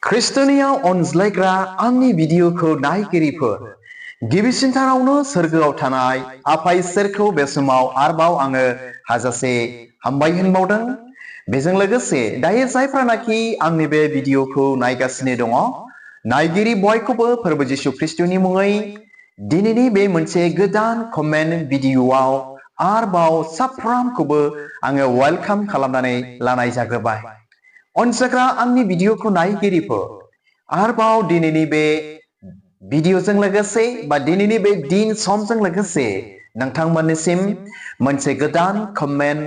ख्रिस्टनियाव अनज्लायग्रा आंनि भिडिअखौ नायगिरिफोर गिबिसिनथारावनो सोरगोआव थानाय आफा इसोरखौ बे समाव आरोबाव आङो हाजासे हामबाय होनबावदों। बेजों लोगोसे दायो जायफ्रानाखि आंनि बे भिडिअखौ नायगासिनो दङ नायगिरि बयखौबो फोरबो जिसु ख्रिस्टनि मुङै दिनैनि बे मोनसे गोदान कमेन्ट भिडिअआव आरोबाव साफ्रोमखौबो आङो वेलकाम खालामनानै लानाय जाग्रोबाय। अनजाग्रा आंनि भिडिअखौ नायगिरिफोर आरोबाव दिनैनि बे भिडिअजों लोगोसे बा दिनैनि बे दिन समजों लोगोसे नोंथांमोननिसिम मोनसे गोदान कमेन्ट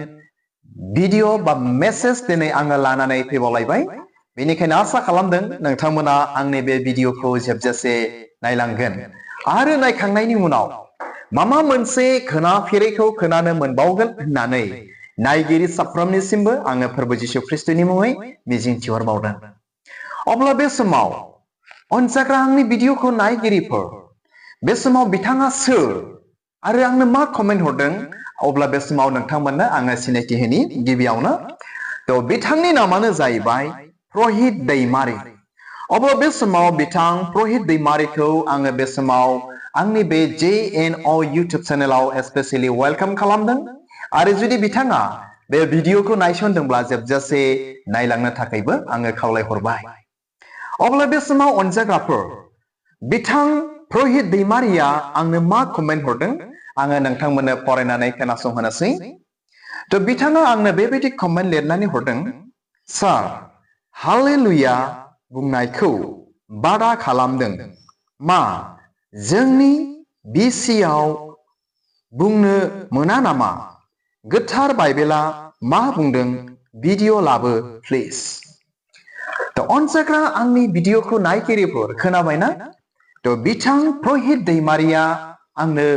भिडिअ बा मेसेज दिनै आङो लानानै फैबावलायबाय। बेनिखायनो आसा खालामदों नोंथांमोना आंनि बे भिडिअखौ जोबजासे नायलांगोन आरो नायखांनायनि उनाव माबा मोनसे खोनाफेरैखौ खोनानो मोनबावगोन होननानै नायगिरि साफ्रोमनिसिमबो आङो फोरबो जिसु ख्रिस्टनि मुङै मिजिंथिहरबावदों। अब्ला बे समाव अनजाग्रा आंनि भिडिअखौ नायगिरिफोर बे समाव बिथाङा सोर आरो आंनो मा कमेन्ट हरदों अब्ला बे समाव नोंथांमोननो आङो सिनायथि होनि। गिबियावनो बिथांनि नामानो जाहैबाय प्रहित दैमारि। अब्ला बे समाव बिथां प्रहित दैमारिखौ आङो बे समाव आंनि बे JNO इउटुब चेनेलाव स्पेसियली वेलकाम खालामदों आरो जुदि बिथाङा बे भिडिअखौ नायसनदोंब्ला जोबजासे नायलांनो थाखायबो आङो खावलायहरबाय। अब्ला बे समाव अनजाग्राफोर बिथां प्रहित दैमारिया आंनो मा कमेन्ट हरदों आङो नोंथांमोननो फरायनानै खोनासंहोनोसै। बिथाङा आंनो बेबायदि कमेन्ट लिरनानै हरदों, सार हालेलुया बुंनायखौ बादा खालामदों मा जोंनि बिसिआव बुंनो मोना नामा? गोथार बाइबेला मा बुंदों भिडिअ लाबो प्लिज। अनजाग्रा आंनि भिडिअखौ नायगिरिफोर खोनाबायना? बिथां प्रहित दैमारिया आंनो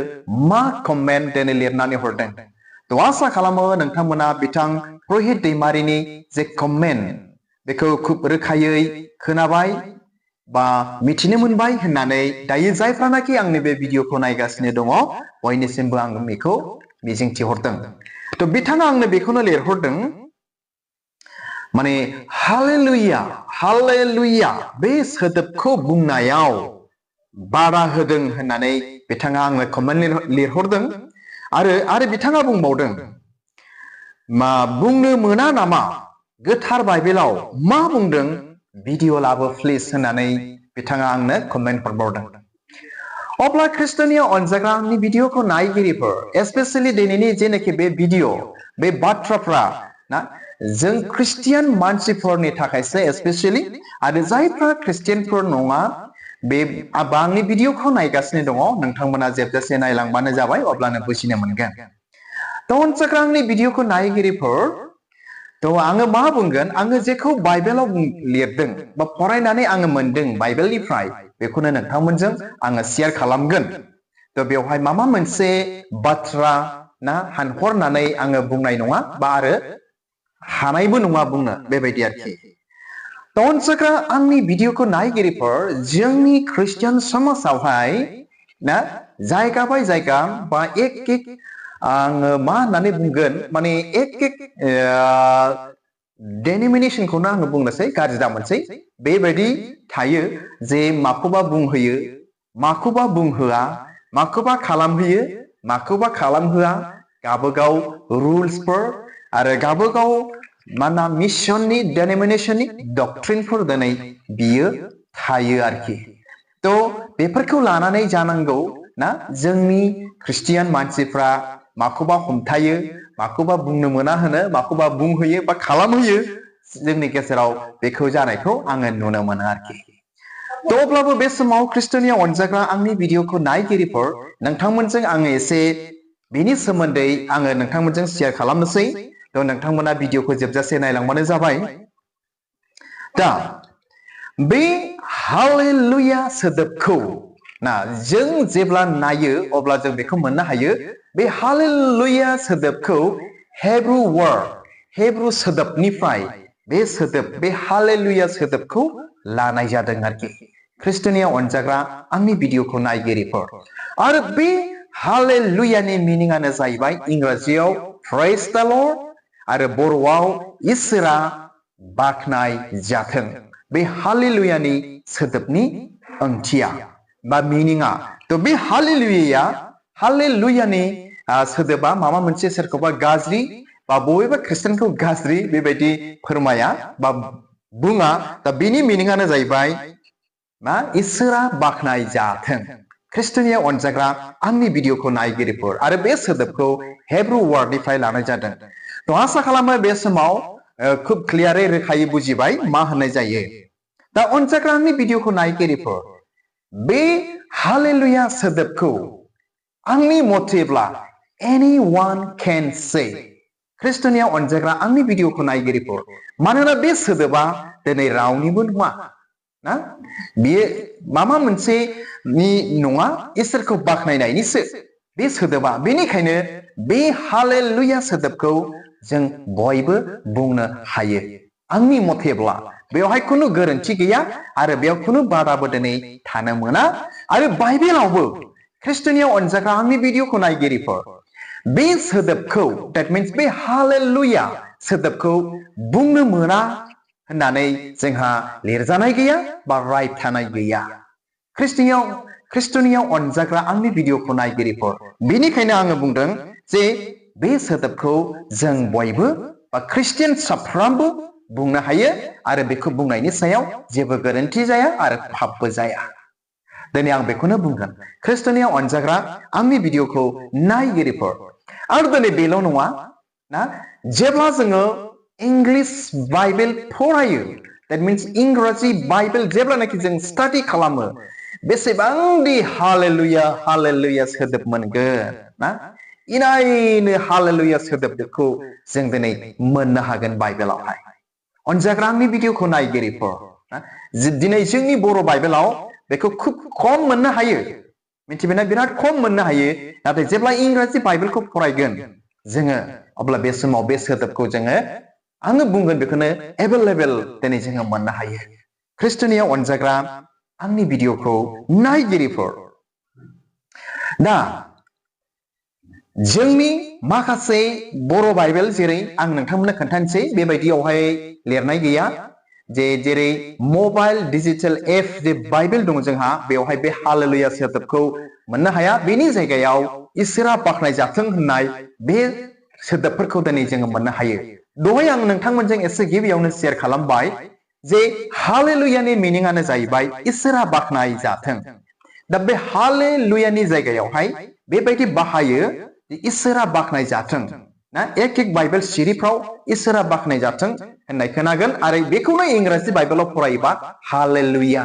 मा कमेन्ट दिनै लिरनानै हरदों। आसा खालामो नोंथांमोना बिथां प्रहित दैमारिनि जे कमेन्ट बेखौ खुब रोखायै खोनाबाय बा मिथिनो मोनबाय होननानै दायो जायफ्रानाखि आंनि बे भिडिअखौ नायगासिनो दङ बयनिसिमबो आं बेखौ मिजिंथिहरदों। बिथाङा आंनो बेखौनो लिरहरदों, माने हालेलुया हालेलुया बे सोदोबखौ बुंनायाव बादा होदों होननानै बिथाङा आंनो कमेन्ट लिरहरदों आरो बिथाङा बुंबावदों मा बुंनो मोना नामा गोथार बाइबेलाव मा बुंदों भिडिअ लाबो प्लिज होननानै बिथाङा आंनो कमेन्ट हरबावदों। अब्ला ख्रिस्टनिया अनजाग्रा आंनि भिडिअखौ नायगिरिफोर स्पेसियली दिनैनि जेनाखि बे भिडिअ बे बाथ्राफ्रा ना जों ख्रिस्टियान मानसिफोरनि थाखायसो स्पेसियली आरो जायफ्रा ख्रिस्टियानफोर नङा बे आंनि भिडिअखौ नायगासिनो दङ नोंथांमोना जोबजासे नायलांबानो जाबाय अब्लानो बुजिनो मोनगोन। अनजाग्रा आंनि भिडिअखौ नायगिरिफोर आङो मा बुंगोन आङो जेखौ बाइबेलाव लिरदों बा फरायनानै आङो मोनदों बाइबेलनिफ्राय बेखौनो नोंथांमोनजों आङो शेयार खालामगोन। बेवहाय माबा मोनसे बाथ्रा ना हानहरनानै आङो बुंनाय नङा बा आरो हानायबो नङा बुंनो बेबायदि आरोखि। अनजाग्रा आंनि भिडिअखौ नायगिरिफोर जोंनि ख्रिस्टियान समाजावहाय ना जायगा बाय जायगा बा एक आङो मा होननानै बुंगोन माने एक डेनिमिनेसनखौनो आङो बुंनोसै गाज्रि दामोनसै बेबायदि थायो जे माखौबा बुंहोयो माखौबा बुंहोआ माखौबा खालामहोयो माखौबा खालामहोआ गावबागाव रुल्सफोर आरो गावबागाव माना मिशननि डेनिमिनेसननि डक्ट्रिनफोर दिनै बियो थायो आरोखि। बेफोरखौ लानानै जानांगौ ना जोंनि ख्रिस्टियान मानसिफ्रा माखौबा हमथायो माखौबा बुंनो मोना होनो माखौबा बुंहोयो बा खालामहोयो जोंनि गेजेराव बेखौ जानायखौ आङो नुनो मोनो आरोखि। अब्लाबो बे समाव ख्रिस्टनिया अनजाग्रा आंनि भिडिअखौ नायगिरिफोर नोंथांमोनजों आङो एसे बेनि सोमोन्दै आङो नोंथांमोनजों शेयार खालामनोसै। नोंथांमोना भिडिअखौ जोबजासे नायलांबानो जाबाय। बे हालेलुया सोदोबखौ ना जों जेब्ला नायो अब्ला जों बेखौ मोननो हायो बे हालेलुया सोदोबखौ हेब्रु सोदोबनिफ्राय बे सोदोब बे हालेलुया सोदोबखौ लानाय जादों आरोखि। ख्रिस्टनिया अनजाग्रा आंनि भिडिअखौ नायगिरिफोर आरो बे हालेलुयानि मिनिंआनो जाहैबाय इंराजियाव प्रेज द लर्ड आरो बर'आव इसोरा बाख्नाय जाथों बे हालेलुयानि सोदोबनि ओंथिया बा मिनिंआ तो बे हालेलुयानि सोदोबा माबा मोनसे सोरखौबा गाज्रि बा बबेबा खृष्टानखौ गाज्रि बेबायदि फोरमाया बा बुङा दा बेनि मिनिंआनो जाहैबाय मा इसोरा बाखनाय जाथों ख्रिस्टनिया अनजाग्रा आंनि भिडिअखौ नायगिरिफोर आरो बे सोदोबखौ हेब्रु वार्डनिफ्राय लानाय जादों तो आसा खालामो बे समाव खूब क्लियारै रोखायै बुजिबाय मा होननाय जायो दा अनजाग्रा आंनि भिडिअखौ नायगिरिफोर बे हालेलुया सोदोबखौ आंनि मथेब्ला anyone can say ख्रिस्टनिया अनजाग्रा आंनि भिडिअखौ नायगिरिफोर मानोना बे सोदोबा दिनै रावनिबो नङा ना बियो माबा मोनसे नि नङा इसोरखौ बाखनायनायनिसो बे सोदोबा बेनिखायनो बे हालेलुया सोदोबखौ जों बयबो बुंनो हायो आंनि मथेब्ला बेवहाय खुनु गोरोन्थि गैया आरो बेयाव खुनु बादाबो दिनै थानो मोना आरो बाइबेलावबो ख्रिस्टनिया अनजाग्रा आंनि भिडिअखौ नायगिरिफोर बे सोदोबखौ that means बे हालेलुया सोदोबखौ बुंनो मोना होननानै जोंहा लिरजानाय गैया बा रायथानाय गैया ख्रिस्टनियाव अनजाग्रा आंनि भिडिअखौ नायगिरिफोर बेनिखायनो आङो बुंदों जे बे सोदोबखौ जों बयबो बा ख्रिस्टियान साफ्रोमबो बुंनो हायो आरो बेखौ बुंनायनि सायाव जेबो गोरोन्थि जाया आरो पापबो जाया दिनै आं बेखौनो बुंगोन ख्रिस्टनियाव अनजाग्रा आंनि भिडिअखौ नायगिरिफोर आरो दिनै बेल' नङा ना जेब्ला जोङो इंलिश बाइबेल फरायो that means इंराजि बाइबेल जेब्लानाखि जों स्टाडि खालामो बेसेबांदि हालेलुया सोदोब मोनगोन ना इनायनो हालेलुया सोदोबखौ जों दिनै मोननो हागोन बाइबेलावहाय अनजाग्रा आंनि भिडिअखौ नायगिरिफोर दिनै जोंनि बर' बाइबेलाव बेखौ खूब खम मोननो हायो मिथिबायना बिराद खम मोननो हायो नाथाय जेब्ला इंराजि बाइबेलखौ फरायगोन जोङो अब्ला बे समाव बे सोदोबखौ जोङो आङो बुंगोन बेखौनो एभेलेबेल दिनै जोङो मोननो हायो ख्रिस्टनियाव अनजाग्रा आंनि भिडिअखौ नायगिरिफोर दा जोंनि माखासे बर' बाइबेल जेरै आं नोंथांमोननो खोन्थानोसै बेबायदियावहाय लिरनाय गैया जेरै मबाइल डिजिटेल एप जे बाइबेल दङ जोंहा बेवहाय बे हालेलुया सोदोबखौ मोननो हाया बेनि जायगायाव इसोरा बाखनाय जाथों होननाय बे सोदोबफोरखौ दिनै जोङो मोननो हायो दहाय आं नोंथांमोनजों एसे गिबियावनो शेयार खालामबाय जे हालेलुयानि मिनिंआनो जाहैबाय इसोरा बाखनाय जाथों दा बे हालेलुयानि जायगायावहाय बेबायदि बाहायो इसोरा बाखनाय जाथों ना एक बाइबेल सिरिफ्राव इसोरा बाखनाय जाथों होननाय खोनागोन आरो बेखौनो इंराजि बाइबेलाव फरायोबा हालेलुया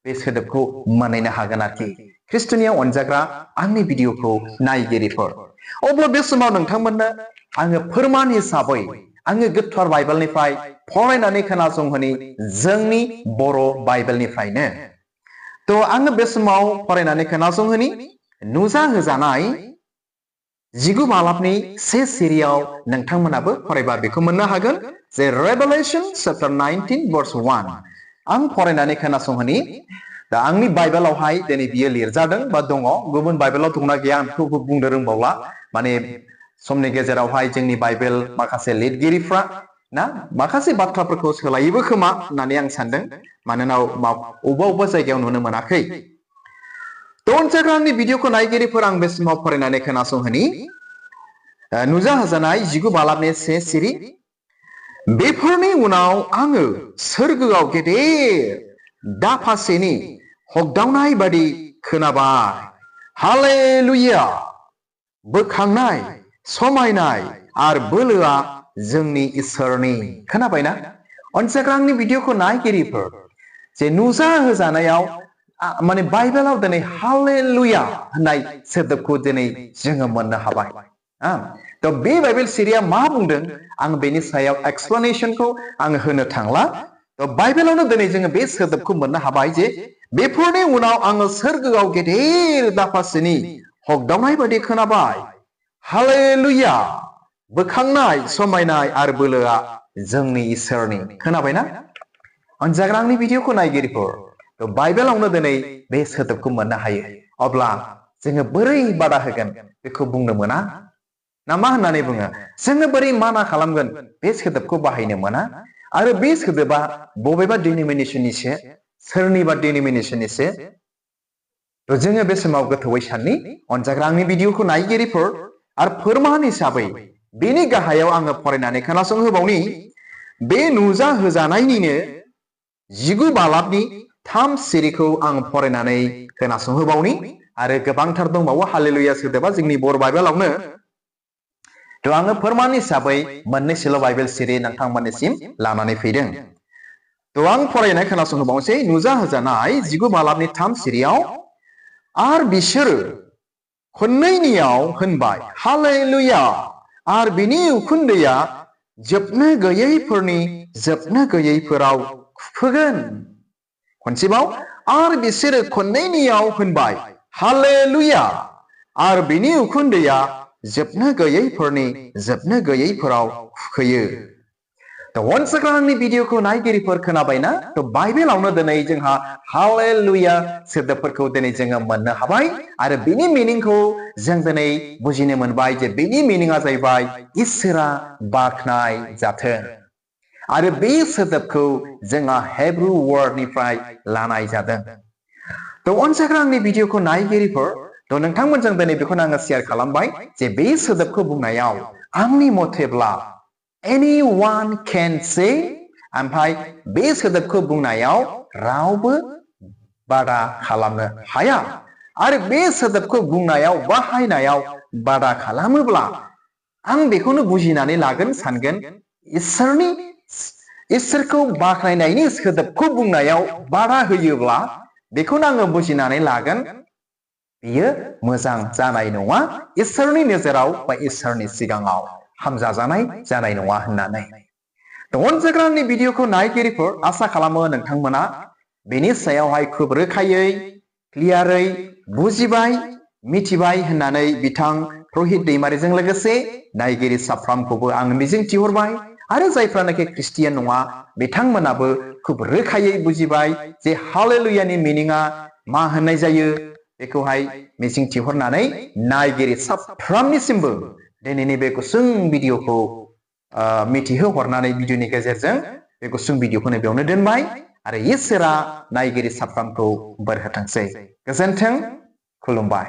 बे सोदोबखौ मोनहैनो हागोन आरोखि ख्रिस्टनियाव अनजाग्रा आंनि भिडिअखौ नायगिरिफोर अब्ला बे समाव नोंथांमोननो आङो फोरमान हिसाबै आङो गोथार बाइबेलनिफ्राय फरायनानै खोनासंहोनि जोंनि बर' बाइबेलनिफ्रायनो तो आङो बे समाव फरायनानै खोनासंहोनि नुजा होजानाय 19 बालाबनि 1 सिरियाव नोंथांमोनाबो फरायबा बेखौ मोननो हागोन जे रेभेलेशन चैप्टार 19 verse 1 आं फरायनानै खोनासंहोनि दा आंनि बाइबेलावहाय दिनै बियो लिरजादों बा दङ गुबुन बाइबेलाव दंना गैया आं बेखौ बुंनो रोंबावला माने समनि गेजेरावहाय जोंनि बाइबेल माखासे लिरगिरिफ्रा ना माखासे बाथ्राफोरखौ सोलायोबो खोमा होननानै आं सानदों मानोना अबेबा जायगायाव नुनो मोनाखै अनजाग्रा आंनि भिडिअखौ नायगिरिफोर आं बे समाव फरायनानै खोनासंहोनि नुजा होजानाय 19 बालाबनि 1 सिरि बेफोरनि उनाव आङो सोरगोआव गेदेर दाफासेनि हगदावनाय बादि खोनाबाय हालेलुया बोखांनाय समायनाय आरो बोलोआ जोंनि इसोरनि खोनाबायना अनजाग्रा आंनि भिडिअखौ नायगिरिफोर जे नुजा होजानायाव माने बाइबेलाव दिनै हालेलुया होननाय सोदोबखौ दिनै जोङो मोननो हाबाय तो बे बाइबेल सिरिया मा बुंदों आं बेनि सायाव एक्सप्लेनेशनखौ आं होनो थांला तो बाइबेलावनो दिनै जोङो बे सोदोबखौ मोननो हाबाय जे बेफोरनि उनाव आङो सोरगोआव गेदेर दाफासेनि हगदावनाय बायदि खोनाबाय हालेलुया बोखांनाय समायनाय आरो बोलोआ जोंनि इसोरनि खोनाबायना अनजाग्रा आंनि भिडिअखौ नायगिरिफोर तो बाइबेलावनो दिनै बे सोदोबखौ मोननो हायो अब्ला जोङो बोरै बादा होगोन बेखौ बुंनो मोना ना मा होननानै बुङो जोङो बोरै माना खालामगोन बे सोदोबखौ बाहायनो मोना आरो बे सोदोबा बबेबा डिनोमिनेसननिसो सोरनिबा डिनोमिनेसननिसो जोङो बे समाव गोथौयै साननि अनजाग्रा आंनि भिडिअखौ नायगिरिफोर आरो फोरमान हिसाबै बेनि गाहायाव आङो फरायनानै खोनासंहोबावनि बे नुजा होजानायनिनो 19 बालाबनि 3 सिरिखौ आं फरायनानै खोनासंहोबावनि आरो गोबांथार दंबावो हालेलुया सोदोबा जोंनि बर' बाइबेलावनो तो आङो फोरमान हिसाबै मोननैसोल' बाइबेल सिरि नोंथांमोननिसिम लानानै फैदों तो आं फरायनाय खोनासंहोबावनोसै नुजा होजानाय 19 बालाबनि 3 सिरियाव आर बिसोरो खननैनियाव होनबाय हालेलुया आर बिनि उखुन्दैया जोबनो गैयैफोरनि जोबनो गैयैफोराव खुफोगोन खनसेबाव आर बिसोरो खननैनियाव होनबाय हालेलुया आर बिनि उखुन्दैया जोबनो गैयैफोरनि जोबनो गैयैफोराव खुखोयो तो अनसाग्रा आंनि भिडिअखौ नायगिरिफोर खोनाबायना तो बाइबेलावनो दिनै जोंहा हालेलुया सोदोबफोरखौ दिनै जोङो मोननो हाबाय आरो बिनि मिनिंखौ जों दिनै बुजिनो मोनबाय जे बिनि मिनिंआ जाहैबाय इसोरा बाख्नाय जाथों आरो बे सोदोबखौ जोंहा हेब्रु वर्डनिफ्राय लानाय जादों तो अनसाग्रा आंनि भिडिअखौ नायगिरिफोर तो नोंथांमोनजों दिनै बेखौनो आङो शेयार खालामबाय जे बे सोदोबखौ बुंनायाव आंनि मथेब्ला anyone can say ओमफ्राय बे सोदोबखौ बुंनायाव रावबो बादा खालामनो हाया आरो बे सोदोबखौ बुंनायाव बाहायनायाव बादा खालामोब्ला आं बेखौनो बुजिनानै लागोन सानगोन इसोरखौ बाख्नायनायनि सोदोबखौ बुंनायाव बादा होयोब्ला बेखौनो आङो बुजिनानै लागोन बियो मोजां जानाय नङा इसोरनि नोजोराव बा इसोरनि सिगाङाव हामजाजानाय जानाय नङा होननानै अनसाग्रा आंनि भिडिअखौ नायगिरिफोर आसा खालामो नोंथांमोना बेनि सायावहाय खोब रोखायै क्लियारै बुजिबाय मिथिबाय होननानै बिथां प्रहित दैमारिजों लोगोसे नायगिरि साफ्रामखौबो आं मिजिंथिहरबाय आरो जायफ्रानाखि ख्रिस्टियान नङा बिथांमोनाबो खोब रोखायै बुजिबाय जे हालेलुयानि मिनिंआ मा होननाय जायो बेखौहाय मिजिंथिहरनानै नायगिरि साफ्रामनिसिमबो दिनैनि बे गुसुं भिडिअखौ मिथिहोहरनानै भिडिअनि गेजेरजों बे गुसुं भिडिअखौनो बेयावनो दोनबाय आरो इसोरा नायगिरि साफ्रामखौ बोर होथोंसै गोजोन्थों खुलुमबाय